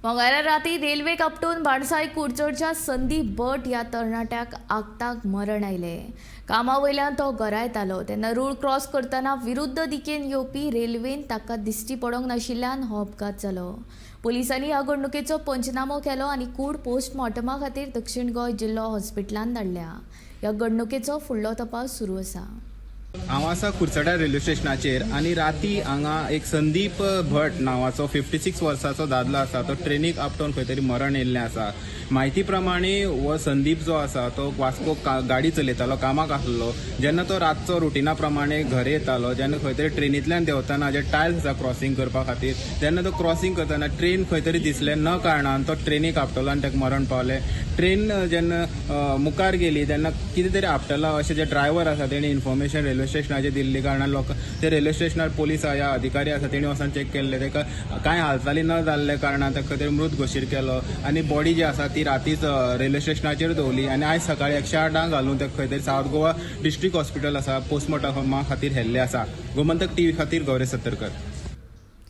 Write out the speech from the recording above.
मंगळारा राती रेल्वे आपटून बाणसाय कुडचडच्या संदीप भट ह्या तरणाट्याक आक्ताक मरण आयलें. कामा वयल्यान तो घरा येतालो तेन्ना रूळ क्रॉस करतना विरुद्ध दिकेन येवपी रेल्वेन ताका दिश्टी पडोंक नाशिल्ल्यान हो अपघात जालो. पुलिसांनी ह्या घडणुकेचो पंचनामो केलो आनी कूड पोस्टमॉर्टमा खातीर दक्षिण गोंय जिल्लो हॉस्पिटलान धाडल्या. ह्या घडणुकेचो फुडलो तपास सुरू आसा. हांव आसा कुडचड्यार रेल्वे स्टेशनाचेर आनी राती हांगा एक संदीप भट नांवाचो 56 वर्साचो दादलो आसा, तो ट्रेनीक आपटोवन खंय तरी मरण येयल्लें आसा. म्हायती प्रमाणे हो संदीप जो आसा तो वास्को गाडी चलयतालो, कामाक आसलो. जेन्ना तो रातचो रुटिना प्रमाणे घरा येतालो जेन्ना खंय तरी ट्रेनींतल्यान देंवतना जे टायल्स आसा क्रॉसींग करपा खातीर, तेन्ना तो क्रॉसींग करतना ट्रेन खंय तरी दिसलें न कारणान तो ट्रेनीक आपटलो आनी ताका मरण पावलें. ट्रेन जेन्ना मुखार गेली तेन्ना कितें तरी आपटलां अशें जे ड्रायव्हर आसा तेणी इन्फॉर्मेशन रेल्वे स्टेशनाचेर दिल्ली कारणान लोक ते रेल्वे स्टेशनार पोलीस या अधिकारी आसा तेणी वचोन चॅक केल्ले. ताका कांय हालचाली न जाल्ले कारणान ताका खंय तरी मृत घोशीत केलो आनी बॉडी जी आसा ती रातीच रेल्वे स्टेशनाचेर दवरली आनी आयज सकाळी 108 घालून ताका खंय तरी सावथ गोवा डिस्ट्रिक्ट हॉस्पिटल आसा पोस्टमॉर्टमा खातीर व्हेल्लें आसा. गोमंतक टीव्ही खातीर गौरेश सत्तरकर.